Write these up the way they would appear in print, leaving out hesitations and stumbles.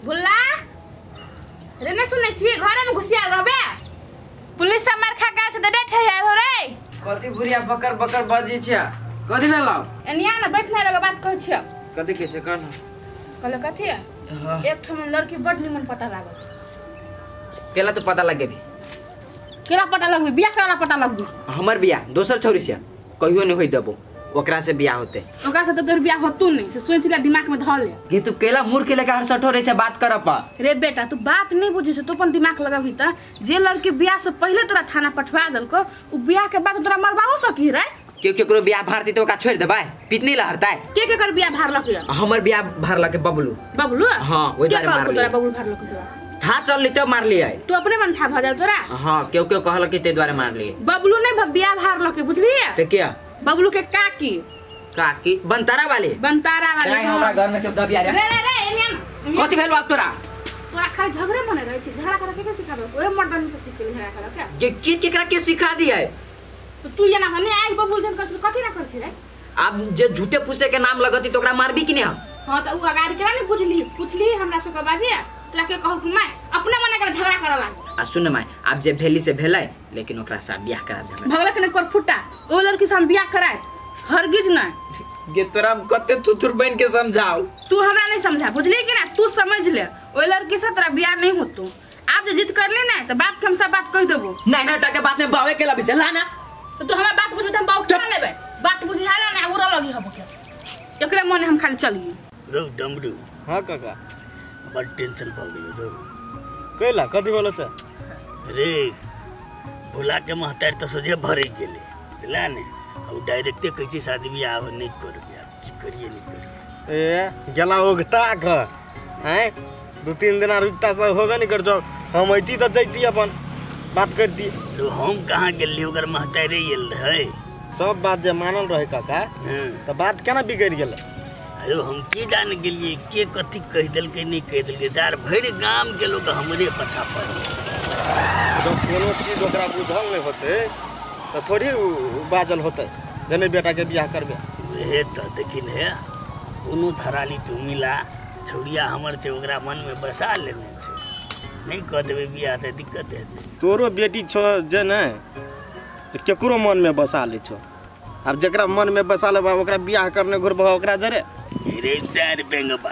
भुल्ला रे नै सुनै छी घरे में घुसियाल रहबे पुलिस सब मार खा गेल छै त डेठ है हो रे कथि बुढ़िया बकर बकर बजै छै कथि भेलौ एनिया न बैठने लगे बात कहै छियौ कथि के छै कहल कहल कथि एक ठाम लड़की बड निमन पता लागल केला तो पता लग गेबी केला पता लगबी बियाह कराला पता लगबी हमर बियाह दोसर छोरी से कहियो नहीं होई देबो ओकरा से बियाह होते ओकरा से तो तोर बियाह होतू नहीं से सोच ले दिमाग में धर ले ये तू केला मूर्ख के लेके हर सठो रे से बात कर पा रे बेटा तू बात नहीं बुझे छ तू अपन दिमाग लगाबी त जे लड़की बियाह से पहले तोरा थाना पठवा देलको उ बियाह के बाद तोरा मरवाओ सकी रे के केकरो बियाह भारती तो ओकरा छोड़ देबै पितनी लहरतै के केकर बियाह भारलक हमर बियाह भारलक बबलू बबलू हां ओइ द्वारे मार तोरा बबलू भारलक था चल लेते मार लिया तू अपने मन था भजा तोरा हां केउ केउ कहलक कि ते द्वारे मार लिए बबलू नहीं बियाह भारलक बुझलिए त के बबलू के काकी काकी बनतारा वाले नहीं हमरा घर में के दबिया रे रे रे एनिया कथि भेल बाप तोरा तोरा खाली झगड़े मने रहै छै झगड़ा करे के सिखाबे ओए मर्दन से सिखले झगड़ा करे के के केकरा के सिखा दिया है तो तू एना हने आइ बबलू जन कर कथि ना कर छी रे अब जे झूठे फूसे के नाम लगती तो ओकरा मारबी कि नहीं हम हां त उ अगाड़ी केना नहीं बुझली पुछली हमरा से के बाजे तोरा के कहल कि my अपने मने करे झगड़ा करे लाग आ सुन my अब जे भेली से भेलै लेकिन ओकरा से बियाह करा दे भगला के कर फुटा ओ लड़की से हम बियाह कराए हरगिज ना गे तोरा हम कते थुथुर बन के समझाऊ तू हमरा नहीं समझा बुझली कि ना तू समझ ले ओ लड़की से तोरा बियाह नहीं होतो आप जे जिद कर ले ना त बाप के हम सब बात कह देबो नहीं ना टाके बात में बावे के लबी चला ना तो तू हमरा बात बुझबे त हम बाऊ केना लेबे बात बुझाला ना उरा लगी हबो के एकरे मन हम खाली चलिए रो डमरू हां काका बड़ टेंशन भ गेलो रो कैला कथि बोलो से रे भुला के महतार त सोझे भरे गेले बुझला ने अब डायरेक्टे कहै छै शादी बियाह नहीं करबे आब की करिए नहीं करिए ए गेला ओगता घर हैं दो तीन दिन रुकता से होबे नहीं कर जाओ हम अइती त जइती अपन बात करती तो हम कहां गेली ओकर महतारे गेल रहे सब बात जे मानल रहे काका त बात केना बिगड़ गेल अरे हम की जान गेलिए के कथि कह देलकै नहीं कह देलकै जार भरि गाम के लोग हमरे पछा पड़ल जब कोनो चीज ओकरा बुझल नहीं होते त थोड़ी बाजल होते जने बेटा के बियाह करबे हे त देखिन हे कोनो धराली तू मिला छौड़िया हमर छै ओकरा मन में बसा लेने छै नहीं कह देबै बियाह त दिक्कत हेतै तोरो बेटी छो जे ने त केकरो मन में बसा ले छो अब जकरा मन में बसा लेबा ओकरा बियाह करने घुरबा ओकरा जरे रे चार बेंगबा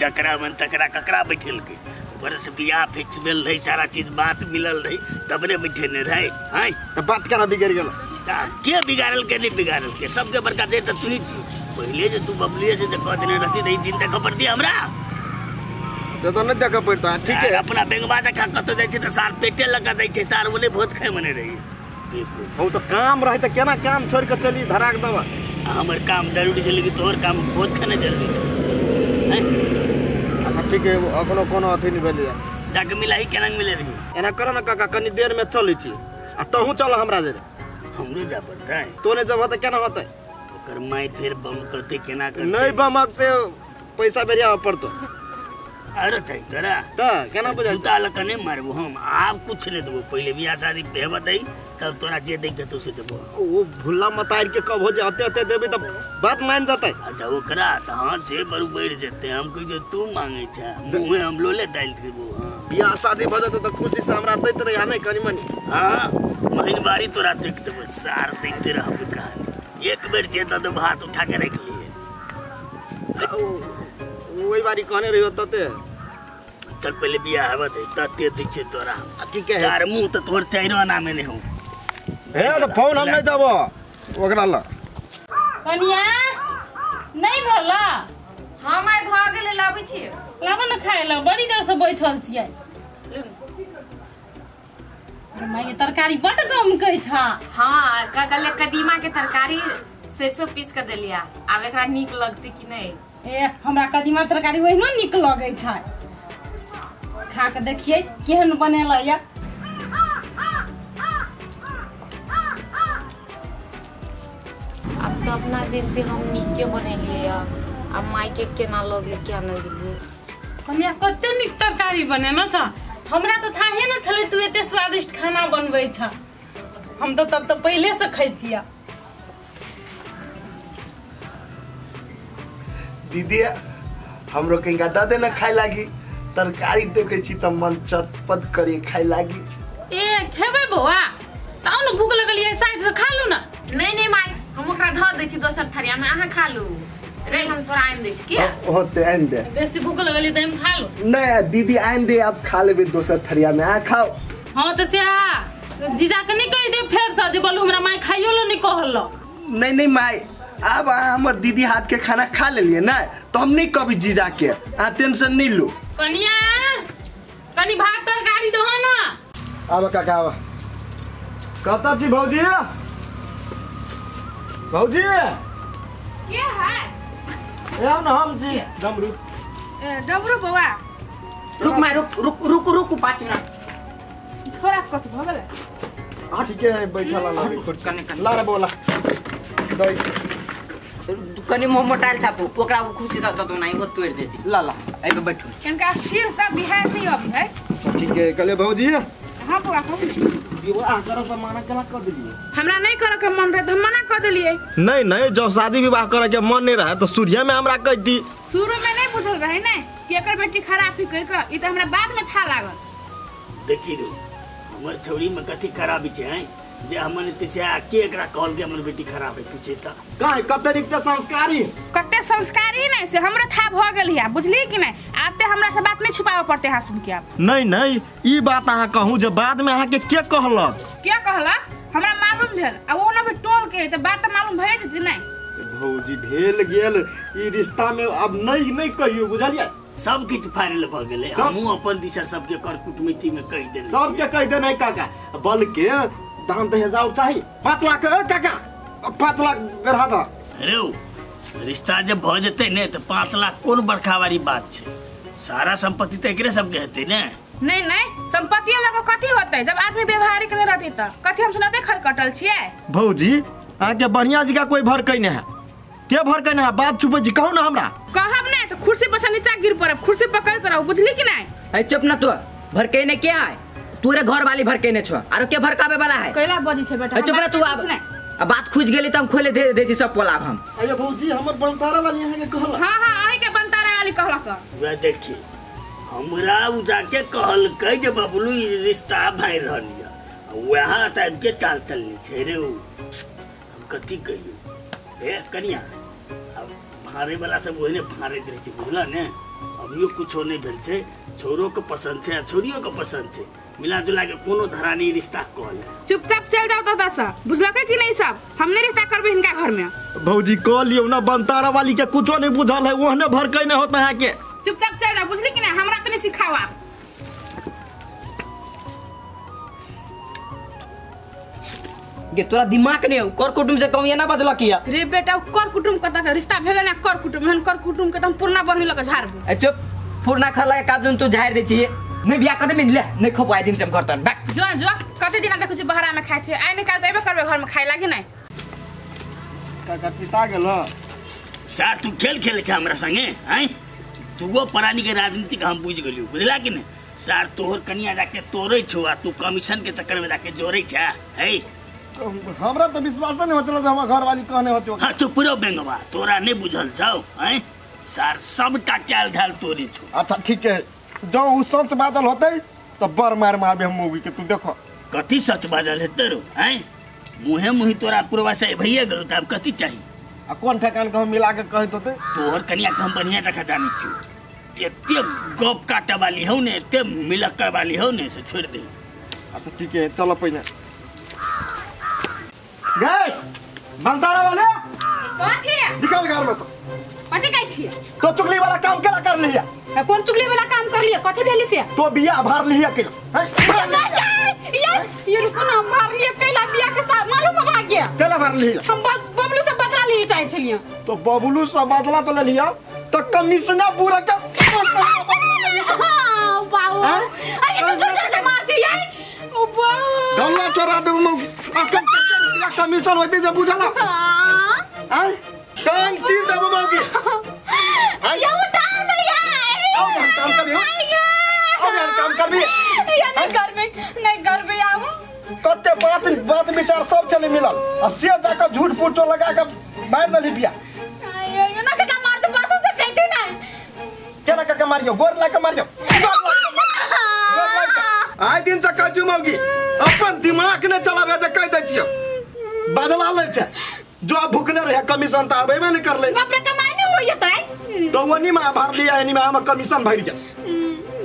जकरा मन तकरा ककरा बैठेलकै ऊपर से बियाह फिक्स भेल रहे सारा चीज बात मिलल रहे तब ने बैठेने रहे हैं त बात केना बिगड़ गेल के बिगाड़ल के नहीं बिगाड़ल के सबके बड़का देर त तू ही छी पहिले जे तू बबलिए से जे कह देने रहती त ई दिन तक खबर दी हमरा तो नहीं देख पड़ता ठीक है अपना बेंगबा देखा कत जाय छै त सार पेटे लगा दै छै सार ओने भोज खाय मने रही हो तो काम रहे त केना काम छोड़ के चली धराक दवा हमर काम जरूरी छै लेकिन तोहर काम भोज खाना जरूरी छै हैं अच्छा ठीक है अखनो कोनो अथी नहीं भेलिया जाके मिलाही केना मिले रही एना कर न काका कनी देर में चलै छी आ तहु चल हमरा जरे हमरो जा पड़तै तो ने जब होतै केना होतै ओकर my फेर बम करतै केना करतै नहीं बमकते पैसा बेरिया पड़तो अरे छै तोरा त केना बुझल जूता लक नहीं मारबो हम आब कुछ नहीं देबो पहिले बियाह शादी हेबे दै तब तोरा जे दै के तो से देबो ओ भुल्ला मतार के कब हो जे अते अते देबी त बात मान जतै अच्छा ओकरा त हां से बरु बढ़ जतै हम कहि जे तू मांगे छ मुंह हम लोले डाल देबो हां बियाह शादी भ जतै त खुशी से हमरा दैत रही नहीं कनी मनी हां महीनवारी तोरा देख देबो सार देखते रहबो कहानी एक बेर जे त भात उठा के रख लिए वही बारी कहने रही तते चल पहले बियाह हेबे दे तते दै छै तोरा ठीक है चार मुंह त तोहर चाइरो आना में नहीं हो हे त फोन हम नहीं देबो ओकरा ल कनिया नहीं भेला हम आइ भ गेलै लाबै छी लाबो न खाय ल बड़ी देर से बैठल छियै माय तरकारी बड गमकै छ हां का कहले कदीमा के तरकारी सरसों पीस के देलिया आब एकरा नीक लगतै कि नहीं ए हमरा कदीमा तरकारी ओहिनो नीक लगै छै खा के देखिए केहन बनेला या अब तो अपना जिनते हम नीके बनेलिए आ माय के केना लगले क्या नहीं गेलिए कन्या कते नीक तरकारी बनेना छ हमरा त थाहे न छलै तू एते स्वादिष्ट खाना बनबै छ हम त तब त पहिले से खैतिया दीदी हमरो कहीं दे देना खाए लागी। तरकारी देखै छी त मन चटपट करे खाय लागी। ए खेबै बौआ ताऊ न भूख लगल ये साइड से खा लू ना। नहीं नहीं माई हम ओकरा धर दै छी दोसर थरिया में अहाँ खा लू रे हम तोरा आनि दै छी की होते आनि दे बेसी भूख लगल त हम खा लू। नहीं दीदी आनि दे अब खा लेबे दोसर थरिया में आ खाओ। हां त से जीजा के नहीं कह दे फेर से जे बोलू हमरा माई खाइयो लो नहीं कहलक। नहीं नहीं माई अब हमर दीदी हाथ के खाना खा लेलिए ना तो हम नहीं कभी जीजा के आ टेंशन नहीं लो। कनिया कनी भात तरकारी दो ना। आब काका आब कत छी भौजी भौजी के है ए ना हम छी डमरू। ए डमरू बौआ रुक माई रुक रुक रुक रुक 5 मिनट छोरा कत भ गेलै। हां ठीक है बैठल ला कुर्सी ला रे बोला दई कनी मोह मोटाइल छा तू ओकरा खुशी द दो नहीं वो तोड़ देती ला ला ए पे बैठू कनका स्थिर सब बिहार नहीं अभी है ठीक है कहले भौजी। हां बौआ कहू विवाह करे से मना केना कर देलिए? हमरा नहीं करे के मन रहे त हम मना कर देलिए। नहीं नहीं जब शादी विवाह करे के मन नहीं रहे तो सूर्य में हमरा कह दी। शुरू में नहीं बुझल रहे ने कि एकर बेटी खराब ही कह के ई त हमरा बाद में था लागल। देखी रे हमर छौरी में कथि खराबी छै हैं जे हमन ते से के एकरा कहल के हमर बेटी खराब है पूछे त काहे कते रिक्ते संस्कारी कते संस्कारी नहीं से हमरा था भ गेल है बुझली कि नहीं आते हमरा से बात नहीं छुपावे पड़ते हां सुन के आप। नहीं नहीं ई बात अहाँ कहू जे बाद में अहाँ के कहलक के कहलक हमरा मालूम भेल आ ओ न भी टोल के त बात त मालूम भए जति नहीं। भौजी भेल गेल ई रिश्ता में अब नहीं नहीं कहियो बुझलिए सब किछ फाइनल भ गेलै हमहु अपन दिशा सबके कर कुटुम्बी में कह देने सबके कह देने काका बल्कि दान दहेज और चाहिए 5 लाख काका 5 लाख बढ़ा दा। अरे रिश्ता जब भ जते ने त 5 लाख कोन बड़का वाली बात छै सारा संपत्ति त एकरे सबके हेतै ने। नहीं नहीं संपत्ति लगे कथि होतै जब आदमी व्यवहारिक नहीं रहतै त कथि हम सुनते खरकटल छियै। भौजी अहाँ के बढ़िया जी का कोई भरकै ने है के भरकै ने है बात छुपै छी कहू ना हमरा कहब नै त कुर्सी पर से नीचा गिर पड़ब कुर्सी पकड़ के रहू बुझली कि नहीं। ए चुप ना तू भरकै ने के है तोरे घर वाली भरकै ने छो आरो के भरकावे वाला है कैला बजी छै बेटा। चुप ना तू अब बात खुज गेली त हम खोले दे दे छी सब पोलाब हम। अरे भौजी हमर बनतारा वाली अहाँ के कहलक। हां हां अहीं के बनतारा वाली कहलक। वह देखी हमरा उ जाके कहलकै जे बबलू ई रिश्ता भाई रहल या वहां त के चाल चलनी छै रे उ हम कथि कहियो ए कनिया अब भारे वाला सब ओहने भारे रहै छै बुझला ने अभियो कुछो नहीं भेल छै छोरो के पसंद छै आ छोरियो के पसंद छै मिला जुला के कोनो धरानी रिश्ता कहल। चुपचाप चल जाओ दादा सा बुझलकै कि नहीं सब हम नहीं रिश्ता करबे इनका घर में। भौजी कह लियो ना बनतारा वाली के कुछो नहीं बुझल है ओहने भरकै नहीं होत अहाँ के चुपचाप चल जाओ बुझली कि नहीं हमरा त नहीं सिखाओ आप। गे तोरा दिमाग नहीं कर कुटुम से कहूं ये ना बजल किया रे बेटा कर कुटुम कत के रिश्ता भेलै ना कर कुटुम हन कर कुटुम के त हम पुरना बढ़नी लके झाड़बो। ए चुप पुरना खला के काजुन तू झाड़ दे छी नहीं बियाह कर दे ले नहीं खपवाई दिन से हम घर तन बैक जो जो कते दिन देखै छी बहरा में खाइ छै आइ निकाल त एबे करबे घर में खाइ लागी नहीं। काका पिता गेल सार तू खेल खेले छ हमरा संगे हैं दूगो प्राणी के राजनीति के हम बुझ गेलियो बुझला कि नहीं सार तोहर कनिया जाके तोरै छौ आ तू कमीशन के चक्कर में जाके जोरै छ है हमरा त विश्वास नहीं होतल जे हमर घर वाली कहने होते। हां चुप रहो बेंगवा तोरा नहीं बुझल छौ हैं सार सबटा कैल धाल तोरी छौ। अच्छा ठीक है जो उ सच बादल होतै त बर मार मारबे हम मौगी के तू देखो कथि सच बाजल हेतै रो हैं मुहे मुही तोरा पुरवा से भइए गेलो त अब कथि चाही आ कोन ठेकान के हम मिला के कहत होतै तोहर कनिया के हम बढ़िया जगह जानै छियौ एते गप काटे वाली हौ ने एते मिलक्कर वाली हौ ने से छोड़ दे। अच्छा ठीक है चलो पहिने गए बनतारा वाले कथि निकल घर में से कथि कहै छी तो चुगली वाला काम केला कर लिया कोन चुगली वाला काम कर लिया कथि भेली से तो बियाह भर लिया केला ये रुको ना मार लिया कैला बियाह के साथ मालूम भा गया केला भर लिया हम बबलू से बदला लिए चाहे छलिए तो बबलू से बदला तो ले लिया तो कमीशना पूरा के हां बाबू अरे तो जोर से मार दिया ओ बाबू गल्ला चोरा दे मौगी अखन तक कमीशन होते जे बुझला हां टांग चीर देबो मौगी ये टांग दिया आओ काम कर आओ काम करबी या नहीं करबे नहीं करबे हम कते बात बात विचार सब चले मिलल आ से जाके झूठ फूटो लगा के मार देली बिया आयो ना काका मार तो बात से कहते ना केना काका मारियो, गोर लाग के मारियो, गोर लाग के। आइ दिन से कहै मौगी अपन दिमाग ने चलाबे जे कहि दै छियो बदला लै छै। जो आप भुखले रहे कमीशन त आबे ने करले। बाप रे कमाई नहीं होइए तै तो वनी में भर लिया एनी में हम कमीशन भर गया।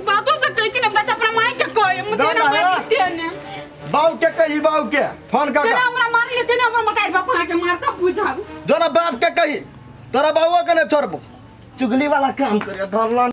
बातों से कहती न बच्चा अपना माई के कहे मुझे ना मारते ने बाऊ के कही, बाऊ के फोन कर तेना हमरा मारी तेना हमरा मकाई बाप के मारता बुझाऊ। जोना बाप के कही तोरा बाऊआ के ने छोड़बो। चुगली वाला काम करे भरला।